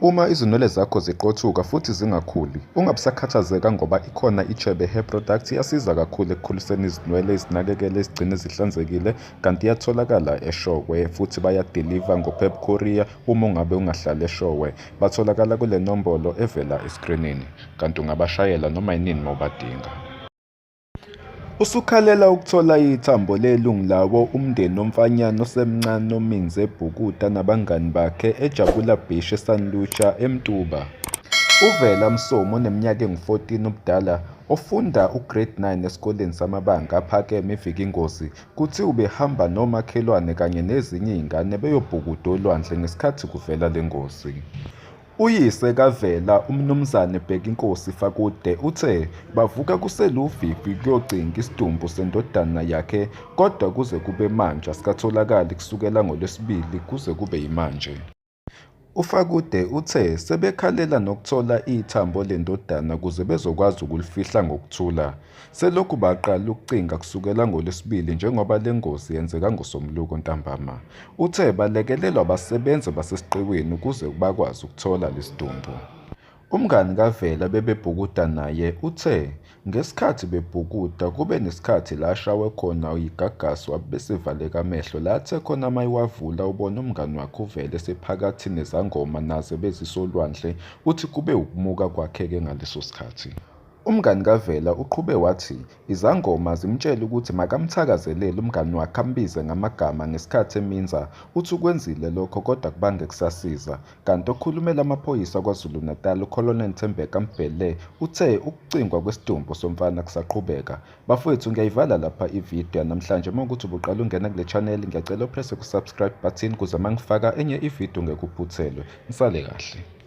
Uma izinwele zakho ziqothuka futhi zingakhuli, ungabusakhathazeka ngoba ikhona iChebe Hair Product iyasiza kakhulu ekukhuliseni izinwele, izinakekele, izigcine zihlanzekile kanti iyatholakala eShowe futhi bayadiliva ngoPep Courier uma ungabe ungahlali eShowe. Batholakala kule nombolo evela eskrinini kanti ungabashayela noma yinini uma ubadinga. Usukhalela ukuthola ithambo lelungu lawo umndeni womfanyana osemncane ominze ebhukuda nabangani bakhe eJabula Beach eSan Lucia, eMtuba. UVela Msomi oneminyaka engu-14 ubudala, ofunda uGrade 9 esikoleni samabanga aphakeme iVikingozi, kuthiwa ubehamba nomakhelwane kanye nezinye izingane beyobhukuda olwandle ngesikhathi kuvela le ngozi. Uyise kaVela, uMnumzane Bhekinkosi Fakude, uthe bavuka kuseluvivi ukuyocinga isidumbu sendodana yakhe kodwa kuze kube manje asikatholakali kusukela ngoLwesibili kuze kube yimanje. UFakude uthe sebekhalela nokuthola ithambo lendodana ukuze bezokwazi ukulifihla ngokuthula. Selokhu baqala ukucinga kusukela ngoLwesibili njengoba le ngozi yenzeka ngoMsombuluko ntambama. Uthe balekelelwa abasebenzi basesiqiwini ukuze bakwazi ukuthola lesidumbu. Umngani kaVela bebebhukuda naye uthe ngesikhathi bebhukuda kube nesikhathi la ashawe khona yigagasi wabe esevaleka amehlo la athe khona uma ewavula ubona umngani wakhe uVela esephakathi nezangoma nazo ebezisolwandle uthi kube ukumuka kwakhe-ke ngaleso sikhathi. Umngani kaVela uqhube wathi izangoma zimtshele ukuthi makamthakazelele umngani wakhe ambize ngamagama ngesikhathi eminza, uthi ukwenzile lokho kodwa akubange kusasiza. Kanti okhulumela amaphoyisa KwaZulu-Natal uColonel Thembeka Mbhele uthe ukucingwa kwesidumbu somfana kusaqhubeka. Bafowethu ngiyayivala lapha ividiyo yanamhlanje uma ukuthi ubuqala ungena kule channel ngiyacela upresse ku-subscribe button kuze uma ngifaka enye ividiyo ngeke uphuthelwe. Nisale kahle.